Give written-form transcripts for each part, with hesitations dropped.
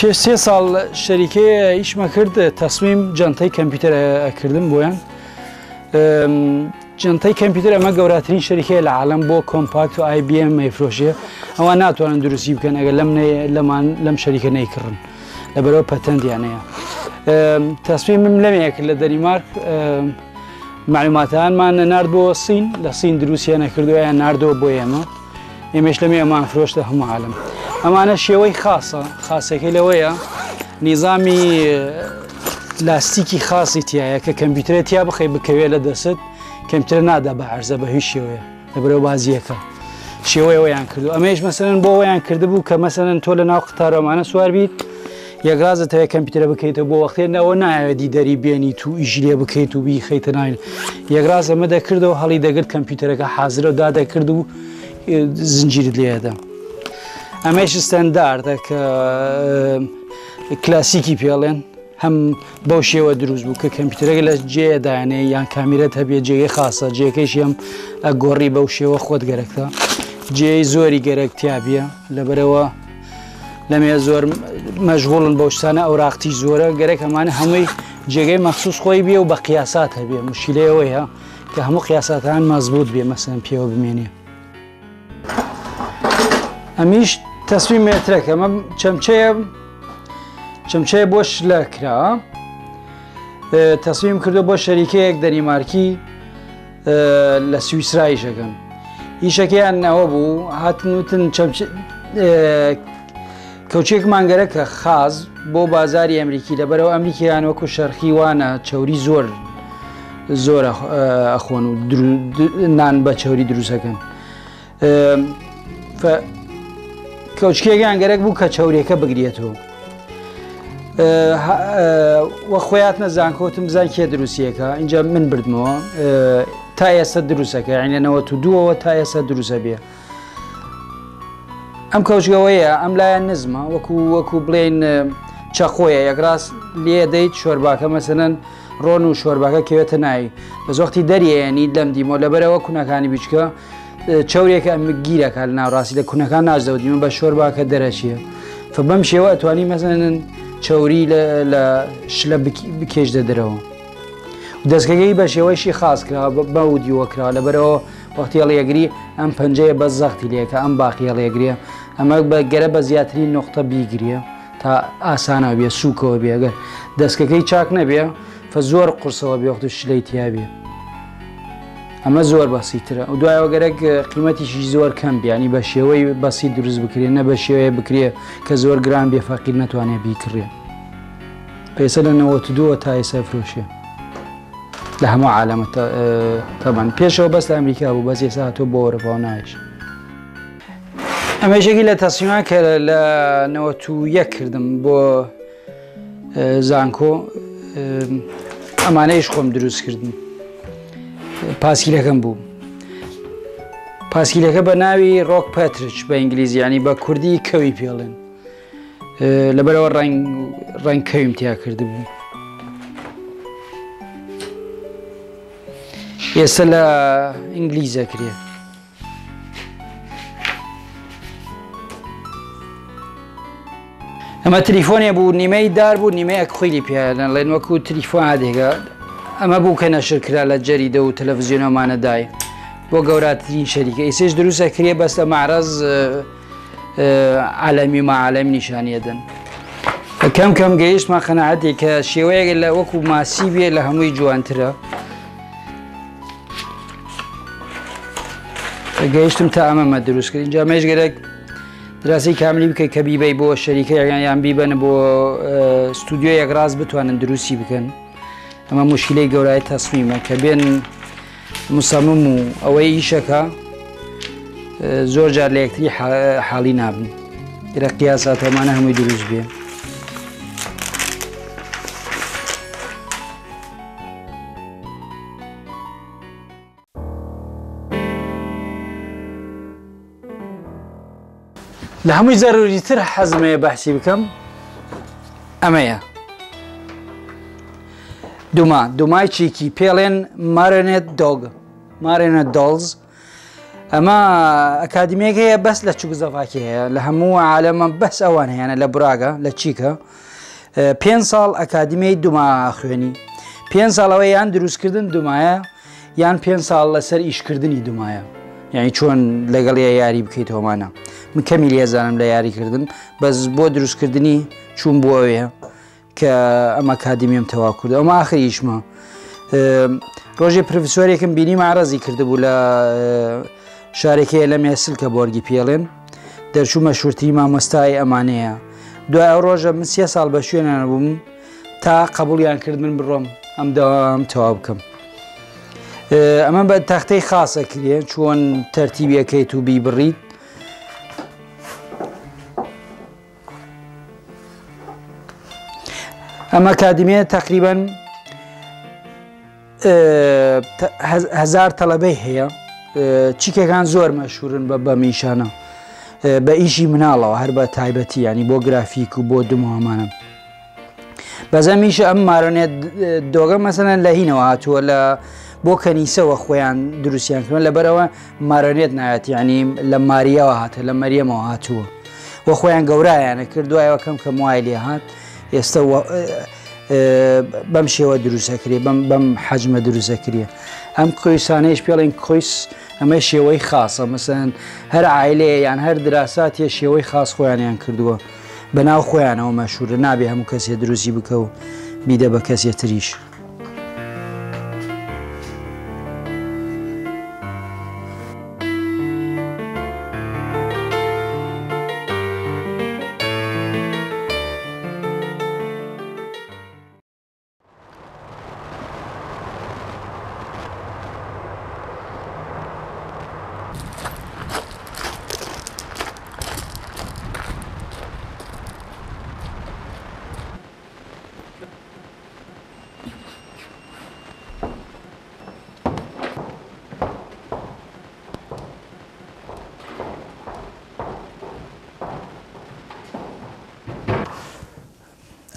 پێش سێ ساڵ شەریکەیە ئیشمە کرد، تەسمیم جانتای کەمپیوتەر ئەکردم بۆیان. جانتای کەمپیوتەر ئەمە گەورەترین شەریکەیە لە عالەم بۆ کۆمپاکت و ئای بی ئێم ئەیفرۆشێ. ئەوان ناتوانن دروستی بکەن ئەگەر لەم لەمان لەم شەریکە نەیکڕن، لەبەرەوە پەتەندیانەیە. تەسمیمم لەمەیە کرد لە دەنیمارک، معلوماتانمان نارد بۆ سین، لە سین دروستیان کردووە یان ناردەوە بۆ ئێمە، ئێمەش لەمێ ئەمان فرۆشتە هەموو عالم. ئەمانە شێوەی خاصە، خاصەکەی لەوەیە نیزامی لاستیکی خاصی تایە کە کەمپیوتەرە تیا بخەی بکەوێت لە دەست، کەمپیوتەر نادا بە عەرزە بە هیچ شێوەیە، لەبەرەوە بازیەکە شێوەی ئەوەیان کردو. ئەمەیش مەسەلەن بۆ ئەوەیان کردبوو کە مەسەلەن تۆ لە ناو قەتارۆمانە سوار بیت، یەکڕازت هەیە کەمپیوتەرە بکەیتەوە بۆ وەختێ ئەوە نایەوێت دیدەری بێنیت و ئیشی لێ بکەیت و بیخەیتە ناوی. یەکڕاز ئەمە دەکردەوە، هەڵی دەگرت کەمپیوتەرەکە حازرە و دادەکرد و زنجیرت لێدە. ئەمەیش ستەنداردە کە کلاسیکی پێڵێن، هەم بەو شێوە دروست بوو کە کەمپیوتەرەکە لە جێیە دانێ یان کامیرەت هەبێ جێگەی خاصە، جێگەیشی هەم ئەگۆڕی بەو شێوە خۆت گەرەکتە، جێی زۆری گەرەک تیابیە، لەبەرەوە لەمێ زۆر مەشغوڵن بەو شتانە، ئەوراقتی زۆرە، گەرەک ئەمانە هەمووی جێگەی مەخصوص خۆی بێ و بە قیاسات هەبێ. مشکلەی ئەوەیە کە هەموو قیاساتان مەزبوط بێ، مەسەن پێوە بمێنێ. ئەمیش تەسمیم مێترەکە، ئەمە چەمچەیە، چەمچەیە بۆ شلە کرا. تەسمیم کردو بۆ شەریکەیەک دەنیمارکی لە سویسرا ئیشەکەن. ئیشەکەیان ئەوە بوو هاتن وتن کەوچێکمان گەرەکە خاز بۆ بازاری ئەمریکی، لەبەرەوە ئەمریکیان وەکو شەرخی وانە چەوری زۆر زۆر ئەخۆن و نان بە چەوری دروستەکەن. کەوچکێکیان گەرەک بوو کە چەورێکە بگرێتەوە. وە خۆیاتنە زانکۆتم بزان کێ دروستیەکە، اینجا من بردمەوە تا ئێستا دروستەکە، یعنی لە نەوەت و دووەوە تا ئێستا دروستە بێ. ئەم کەوچگەوەیە ئەم لایەن نزمە، وەکو بڵێن چەقۆیە، یەکڕاست لێ دەیت شۆرباکە مەسەلەن ڕۆن و شۆرباکە کەوێتە ناوی، بەس وەختی دەریێنی لەم دیمۆ لەبەرەوە کونەکانی بیچکە چەورێکە ئەم گیرەکە لە ناوڕاستی لە کونەکان ناچدەوە دیمە بە شۆرباکە دەرەچیە. فبەم شێوە ئەتوانی مەسەلەن چەوری لە شلە بکێشتە دەرەوە. دەستکەکەی بە شێوەیشی خاص کرا، بە ودیوە کرا، لەبەرەوە وەختی هەڵیەگری ئەم پەنجەیە بە زەختی لێکە، ئەم باقی هەڵیەگرێ، ئەمە بە گەرە بە زیاترین نقطە بیگرێ تا ئاسانە بێ، سووکەوە بێ. ئەگەر دەستکەکەی چاک نەبێ فە زۆر قورسەوە بێ وەخت شلەی تیا بێ. ئەمە زۆر بەسیترە. و دوایەوە گەرەک قیمەتیشی زۆر کەم بێ، ینی بە شێوەی بەسیت دروست بکرێ، نە بە شێوەیە بکرێ کە زۆر گران بێ فەقیر نەتوانێ بیکڕێ. پێسە لە نەوەت دووە تا ئێستا فرۆشێ لە هەموو عالەمە. تەبان پێشەوە بەس لە ئەمریکا بوو، بەس ئێستا هاتووە بۆ ئەوروپا و نایش. ئەمەشێکی لە تەسمیمان کە لە 91 کردم بۆ زانکۆ، ئەمانەیش خۆم دروست کردم. پاسکیلەکەم بوو، پاسکیلەکە بە ناوی ڕۆک پەترچ بە ئینگلیزی، ینی بە کوردی کەوی پێڵێن، لەبەرەوە ڕەنگ کەویم تیا کردبوو. ئێستا لە ئینگلیزە کرێ. ئەمە تلیفۆنێ بوو، نیمەی دار بوو، نیمەی ئەکخۆیلی پێیانە ڵێن وەکو تلیفۆن هادێکە. ئەمە بوو کە نەشر کرا لە جەریدە و تەلەڤزیۆنەمانە دای بۆ گەوراترین شەریکە. ئێسێش دروستە کرێ بەس لە معرەز عالەمی و مەعالەمی نیشانیەدەن. کەم کەم گەیشتمە قەناعەتێک کە شێوەیەک لە وەکو ماسی بێ لە هەمووی جوانترە. گەیشتم تا ئەمەمە دروست کرد. اینجا مێش گەرەک دراسی کاملی بکەیت کە بیبەی بۆ شەریکە یان بیبەن بۆ ستودیۆ یەکڕاست بتوانن دروستی بکەن. ئەمە مشکلەی گەورای تەسمیمە کە بێن مسەمم و ئەوەی ئیشەکە زۆر جار لە یەکتری حاڵی نابن. لە قیاساتەمانە هەمووی دروست بێ. لە هەمووی زەروریتر حەزمەیە بەحسی بکەم ئەمەیە دوما دومای چیکی پێڵێن مارێنێت دۆگ، مارێنێت دۆڵز. ئەمە ئەکادیمیەک هەیە بەس لە چوکزەڤاکی هەیە لە هەموو عالەمە بەس ئەوان هەیەە لە براگە لە چیکە پێ ساڵ ئەکادیمیەی دوما خوێنی پێ ساڵەوە یان دروستکردن دومایە یان پێ ساڵ لەسەر ئیشکردنی دومایە یعنی چۆن لەگەڵ یاری بکەیتەوەمانە من کەمی لێزانم لە یاریکردن بەس بۆ دروستکردنی چوون بۆ ئەوێ کە ئەم ئەکادیمیم تەواو کرد ئەمە ئاخر ئیشمە ڕۆژێ پرفسۆرێکم بینی ماڕەزی کردبوو لە شارێکەیە لە مێسل کە بۆرگی پێڵێن دەرچوو مەشورتری مامۆستای ئەمانەیە دوای ئەو ڕۆژە من سێ ساڵ بە شوێنان بووم تا قبولیان کرد من بڕۆم ئەم دەوام تەواو بکەم ئەمە بە تەختەی خاصە کرێ چۆن تەرتیبیەکەیت و بیبڕیت ئەم ئەکادیمیە تقریبا هزار تەڵەبەی هەیە چیکەکان زۆر مەشورن بە بەمیشانە بە ئیشی مناڵەوە هەر بە تایبەتی ینی بۆ گرافیک و بۆ دمۆمانە بەزەمیشە ئەم مارۆنێت دۆگە مەسەلەن لە هینەوە هاتووە لە بۆ کەنیسەوە خۆیان دروستیان کردوە لەبەرەوە مارۆنێت نایەت یعنی لە ماریەوە هاتە لە مەریەمەوە هاتووە و خۆیان گەورایانە کرد دوایەوە کەم کەم وای لێ هات ئێستا بەم شێوە دروستەکرێ بەم بەم حەجمە دروستەکرێ ئەم کۆیسانەیش پێڵێن کۆیس ئەمە شێوەی خاصە مەسەن هەر عیلەیە یان هەر دراساتیە شێوەی خاص خۆیانیان کردووە بەناو خۆیانەوە مەشهورە نابێ هەموو کەسێ دروستی بکە و بیدە بە کەسێ تریش.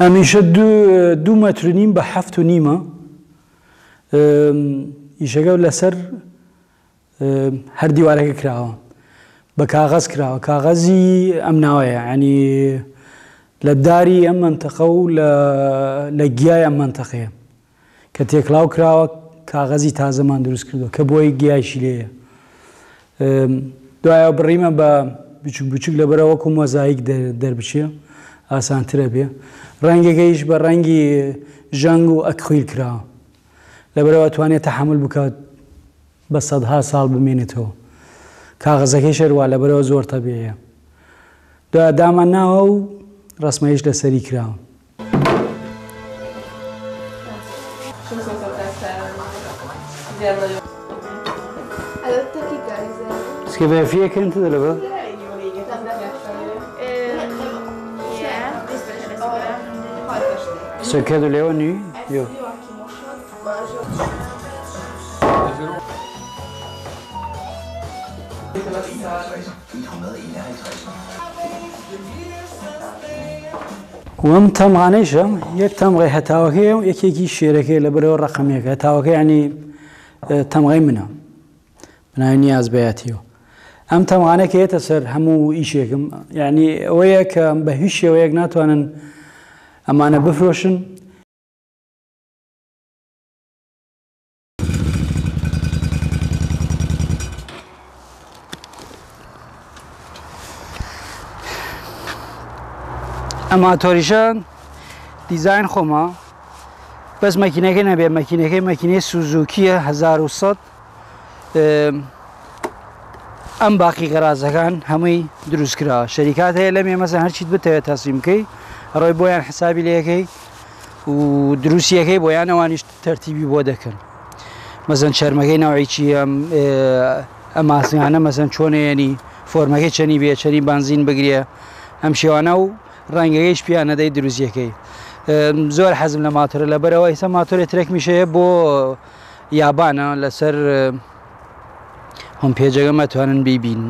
ئەمیشە دوو مەتر و نیم بە حەفت و نیمە ئیشەکە لەسەر هەر دیوارەکە کراوە بە کاغەز کراوە کاغەزی ئەم ناوەیە ینی لە داری ئەم منتەقە و لە گیای ئەم منتەقەیە کە تێکڵاو کراوە کاغەزی تازەمان دروست کردووە کە بۆی گیایشی لێیە دوایەوە بڕیمە بە بچوک بچوک لەبەرە وەکو مۆزایک دەربچێ ئاسانترە بێ ڕەنگەکەیش بە ڕەنگی ژەنگ و ئەکخویل کراوە لەبەرەوە توانێت تەحمل بکات بە سەدها ساڵ بمێنێتەوە کاغەزەکەی شەروا لەبەرەوە زۆر تەبیعیە دوای دامان ناوە و ڕسمەیش لەسەری کراوە. Ska vi vierkant eller vad? Så kan du lave en ny? Jo. وەم تەمغانەیشە یەک تەمغەی هەتاوەکەیە و یەکێکی شێرەکەی لە بەرەوە ڕقەمێکە هەتاوەکە ینی تەمغەی منە بناوی نیاز بەیاتیەوە ئەم تەمغانە کە یەتە سەر هەموو ئیشێکم یعنی ئەوەیە کە بە هیچ شێوەیەک ناتوانن ئەمانە بفرۆشن. ئەم ماتۆریشە دیزاین خۆمە بەس مەکینەکەی نەبێ مەکینەکەی مەکینەی سوزوکیە 1100 ئەم باقی غەرازەکان هەمووی دروست کراوە شەریکات هەیە لەمێ مەسەن هەرچیت بتەوێت تەسلیم بکەی ڕۆی بۆیان حسابی لەکەی و دروستیەکەی بۆیان ئەوانیش تەرتیبی بۆ دەکەن مەزەن چەرمەکەی ناوی چی ئەم ئەماسیانە مەزەن چۆنێنی فۆرمەکەی چەنی بێ چەنی بانزین بگرێ ئەم شێوانە و ڕەنگەکەیش پیانەدەی دروستیەکەی زۆر حەزم لە ماتۆرە لەبەرەوە ئیستا ماتۆرێ ترەکمیش هەیە بۆ یابانە لەسەر هۆم پێجەکە مەتوانن بیبین.